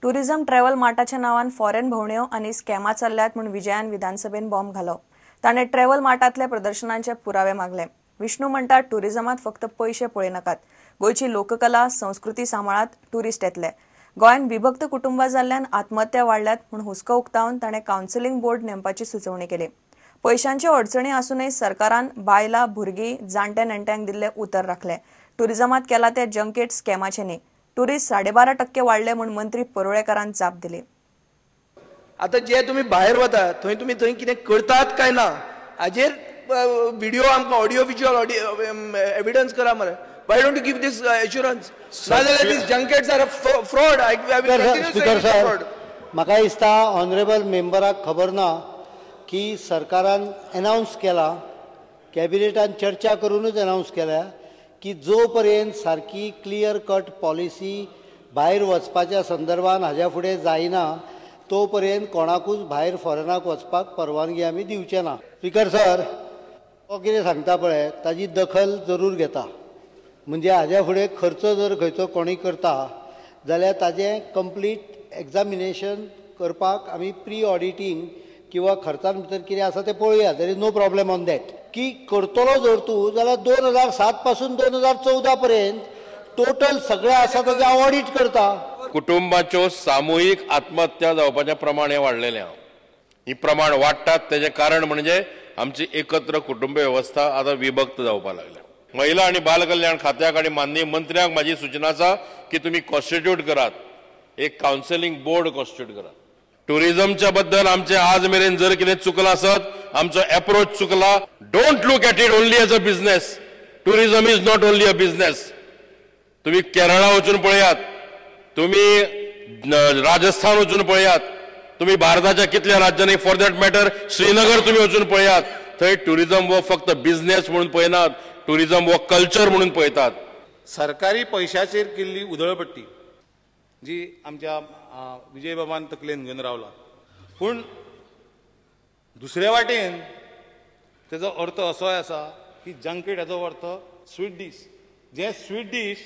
Tourism travel मार्टाच्या नांवान foreign भोंवड्यो आनी स्कॅमां चल्ल्यात म्हूण विजयान विधानसभेन बॉम्ब घालो. ताणें ट्रॅव्हल मार्टांतल्या प्रदर्शनांचे पुरावे मागले. विष्णू म्हणटा टुरिझमांत फक्त पयशे पळयनाकात, गोंयची लोककला संस्कृती सांबाळात, टुरिस्ट येतले. गोंयांत विभक्त कुटुंबां जाल्ल्यान आत्महत्या वाडल्यात म्हूण हुस्को उक्तावन ताणें कावन्सिलिंग बोर्ड नेमपाची सुचोवणी केली. पयशांच्यो अडचणी आसूनय सरकारान बायलां, भुरगीं, जाणट्या नेणट्यांक दिल्लें उतर राखलें. टुरिझमांत केला ते जंकेट स्कॅमाचें न्ही. टुरिस्ट 12.5% वाडले म्हूण मंत्री परुळेकारान जाप दिली. आतां जे तुमी भायर वता थंय तुमी थंय कितें करतात काय ना हाजेर व्हिडिओ आमकां ऑडियो विज्युअल एविडन्स करा मरे. Why don't you give this assurance? नाजाल्यार these junkets are a fraud. I will continue saying it's a fraud. म्हाका दिसता ऑनरेबल मेंबराक खबर ना की सरकारान अनावन्स केला, कॅबिनेटान चर्चा करूनच अनावन्स केल्या की जो पर्यंत सारकी क्लियर कट पॉलिसी भायर वचपाच्या संदर्भान हाज्या फुडें जायना तो पर्यंत कोणाकूच भायर फॉरेनाक वचपाक परवानगी आमी दिवचे ना. स्पीकर सर, तो कितें सांगता पळय ताजी दखल जरूर घेता. म्हणजे हाज्या फुडें खर्च जर खंयचो कोणी करता जाल्यार ताजें कंप्लीट एग्जामिनेशन करपाक आमी प्री ऑडिटींग किंवा खर्चान भितर कितें आसा तें पळोवया. There is no problem on that. की करतलो जर तूं जाल्यार 2007 पासून 2014 पर्यंत टोटल सगळें आसा ताजें हांव ऑडीट करता. कुटुंबाच्यो सामुहीक आत्महत्या जावपाचें प्रमाण हें वाडलेलें आहा. ही प्रमाण वाडटात तेजें कारण म्हणजे आमची एकत्र कुटुंब वेवस्था आतां विभक्त जावपाक लागल्या. महिला आनी बाल कल्याण खात्याक आनी माननीय मंत्र्यांक म्हाजी सुचना आसा की तुमी कॉन्स्टिट्यूट करात एक कावन्सिलिंग बोर्ड, कॉन्स्टिट्यूट करात. टुरिझमच्या बद्दल आमचे आज मेरेन जर कितें चुकलां आसत, आमचो एप्रोच चुकला. Don't look at it only as a business. Tourism is not only a business. तुमी केरळा वचून पळयात, तुमी राजस्थान वचून पळयात, तुमी भारताच्या कितल्या राज्यांनी, फॉर that matter Srinagar तुमी वचून पळयात, थंय टुरिझम हो फक्त बिझनेस म्हणून पळयनात, टुरिझम हो कल्चर म्हणून पळयतात. सरकारी पयशाचेर केल्ली उधळपट्टी जी आमच्या विजयबाबान तकलेन घेवन रावला, पूण दुसरे वाटेन तेजो अर्थ असोय आसा की जंकेट हाजो अर्थ स्वीट डीश, जे स्वीट डीश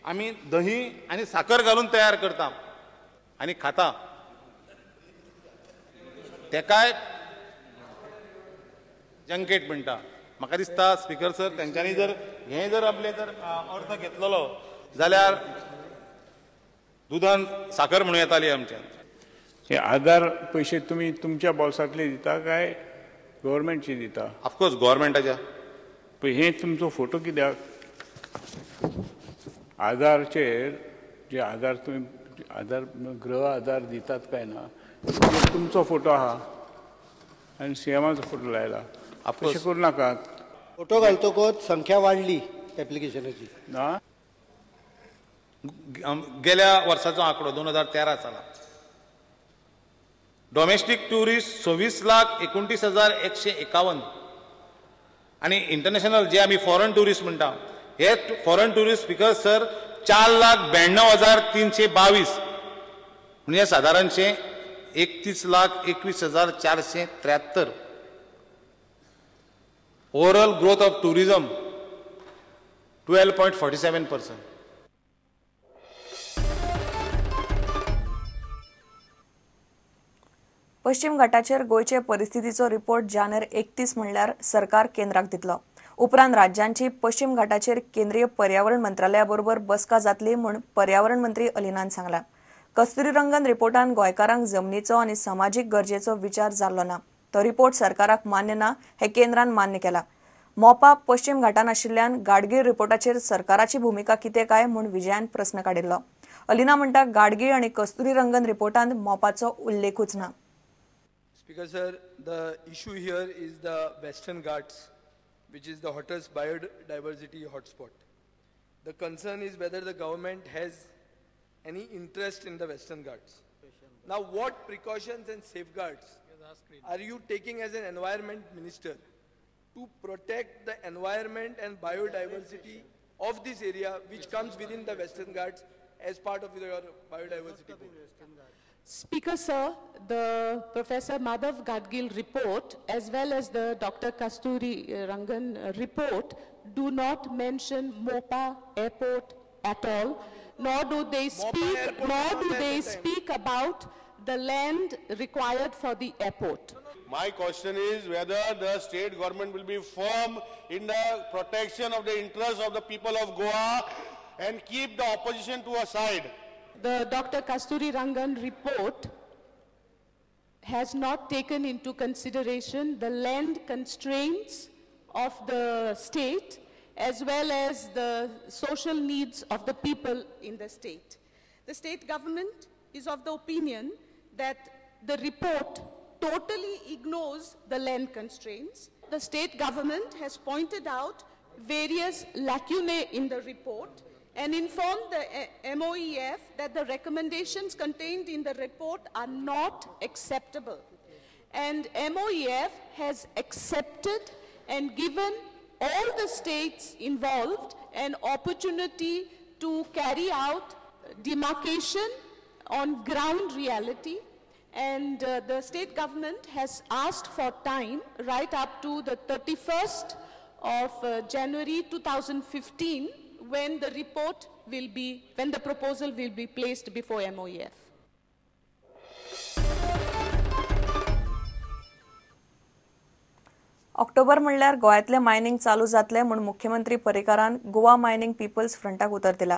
आमी दही आनी साकर घालून तयार करता आनी खाता, तेकाय जंकेट म्हणटा. म्हाका दिसता स्पीकर सर तेंच्यांनी जर हें जर आपलें जर अर्थ घेतलेलो जाल्यार दुदान साकर म्हणूं येताली आमच्यान. हे आधार पयशे तुमी तुमच्या बोल्सांतले दिता काय गव्हर्मेंटचे दिता? ऑफकोर्स गव्हर्मेंटाच्या. पळय हे तुमचो फोटो कित्याक आधारचेर जे आधार तुमी आधार गृह आधार दितात काय ना तुमचो फोटो आहा आनी सीएमाचो फोटो लायला. अशें करूं नाकात. फोटो घालतकच संख्या वाडली एप्लिकेशनाची ना. गेल्या वर्साचो आंकडो 2013 जाला. डोमेस्टीक ट्युरिस्ट 26,29,151 आनी इंटरनॅशनल जे आमी फॉरन ट्युरिस्ट म्हणटा हे फॉरन ट्युरिस्ट स्पीकर सर 4,92,322 म्हणजे सादारणशे 31,21,473. Overall growth of tourism 12.47%. पश्चिम घाटाचेर गोंयचे परिस्थितीचो रिपोर्ट जानेर 31 म्हणल्यार सरकार केंद्राक दितलो. उपरांत राज्यांची पश्चिम घाटाचेर केंद्रीय पर्यावरण मंत्रालया बरोबर बसका जातली म्हूण पर्यावरण मंत्री अलिनान सांगला. कस्तुरी रंगन रिपोर्टान गोंयकारांक जमनीचो आनी समाजीक गरजेचो विचार जाल्लो ना. तो रिपोर्ट सरकाराक मान्य ना हे केंद्रान मान्य केला. मोपा पश्चिम घाटान आशिल्ल्यान गाडगीळ रिपोर्टाचेर सरकाराची भुमिका कितें काय म्हूण विजयान प्रस्न काडिल्लो. अलिना म्हणटा गाडगीळ आनी कस्तुरी रंगन रिपोर्टान मोपाचो उल्लेखूच ना. Speaker sir, the issue here is the Western Ghats, which is the hottest biodiversity hotspot. The concern is whether the government has any interest in the Western Ghats. Now, what precautions and safeguards are you taking as an environment minister to protect the environment and biodiversity of this area, which comes within the Western Ghats as part of your biodiversity board? Speaker sir, the Professor Madhav Gadgil report as well as the Dr. Kasturi Rangan report do not mention Mopa airport at all, Nor do they speak about the land required for the airport. My question is whether the state government will be firm in the protection of the interests of the people of Goa and keep the opposition to a side. The Dr. Kasturi Rangan report has not taken into consideration the land constraints of the state as well as the social needs of the people in the state. The state government is of the opinion that the report totally ignores the land constraints. The state government has pointed out various lacunae in the report and informed the MOEF that the recommendations contained in the report are not acceptable. And MOEF has accepted and given all the states involved an opportunity to carry out demarcation on ground reality. And the state government has asked for time right up to the 31st of January 2015, when the report will be, when the proposal will be placed before MOEF. October म्हणल्यार गोव्यांतलें mining चालू जातलें म्हूण मुख्यमंत्री पर्रीकारान Goa mining peoples फ्रंटाक उतर दिला.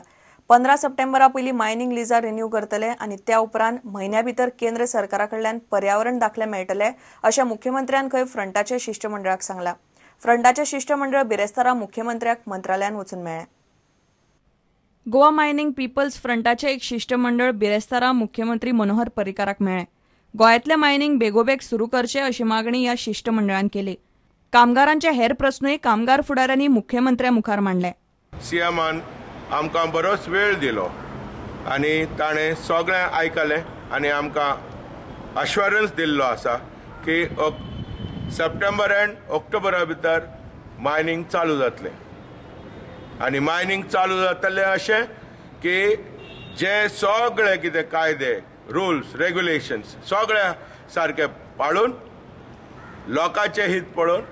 15 सप्टेंबरा पयलीं mining लिजां renew करतले आनी त्या उपरांत म्हयन्या भितर केंद्र सरकारा कडल्यान पर्यावरण दाखले मेळटले अशें मुख्यमंत्र्यान खंय फ्रंटाच्या शिश्टमंडळाक सांगलां. फ्रंटाचें शिश्टमंडळ बिरेस्तारा मुख्यमंत्र्याक मंत्रालयांत वचून मेळ्ळें. गोवा मायनिंग पीपल्स फ्रंटाचें एक शिश्टमंडळ बिरेस्तारा मुख्यमंत्री मनोहर पर्रीकाराक मेळ्ळें. गोंयांतलें मायनिंग बेगोबेग सुरू करचें अशी मागणी ह्या शिश्टमंडळान केली. कामगारांचे हेर प्रस्नूय कामगार फुडाऱ्यांनी मुख्यमंत्र्या मुखार मांडले. सीएमान आमकां बरोच वेळ दिलो आनी ताणें सगळें आयकलें आनी आमकां अश्योरन्स दिल्लो आसा की सप्टेंबर एंड ऑक्टोबरा भितर मायनिंग चालू जातलें आनी मायनिंग चालू जातलें अशें की जे सगळे कितें कायदे रुल्स रेग्युलेशन्स सगळे सारके पाळून लोकांचें हित पळोवन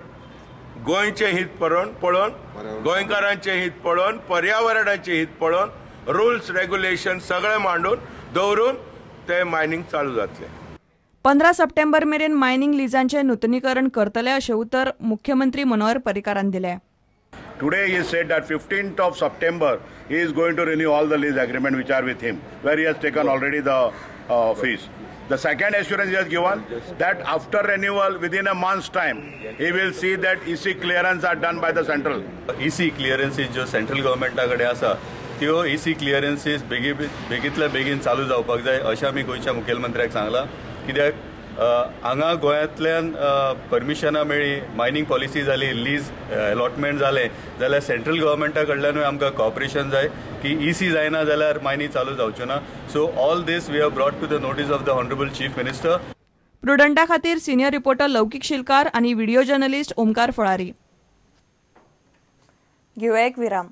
गोंयचें हित पळोवन गोंयकारांचें हित पळोवन पर्यावरणाचें हित पळोवन रुल्स रेग्युलेशन सगळे मांडून दवरून ते मायनिंग चालू जातलें. 15 सप्टेंबर मेरेन मायनिंग लिजांचें नुतनीकरण करतले अशें उतर मुख्यमंत्री मनोहर पर्रीकारान दिलें. Today he said that 15th of September he is going to renew all the lease agreement which are with him, where he has taken already the fees. The second assurance he has given that after renewal within a month's time he will see that EC clearance are done by the central. EC clearances जो central government कडेन आसा त्यो EC clearances बेगीतल्या बेगीन चालू जावपाक जाय अशें आमी गोंयच्या मुखेलमंत्र्याक सांगलां. कित्याक हांगा गोंयांतल्यान परमिशनां मेळ्ळी, मायनींग पॉलिसी जाली, लीज अलॉटमेंट जालें जाल्यार सेंट्रल गव्हर्मेंटा कडल्यानूय आमकां कॉपरेशन जाय की इसी जायना जाल्यार मायनी चालू जावच्यो ना. So all this we have brought to the notice of the honourable chief minister. प्रुडंटा खातीर सिनियर रिपोर्टर लौकीक शिलकार आनी व्हिडिओ जर्नलिस्ट ओमकार फळारी. घेवया एक विराम.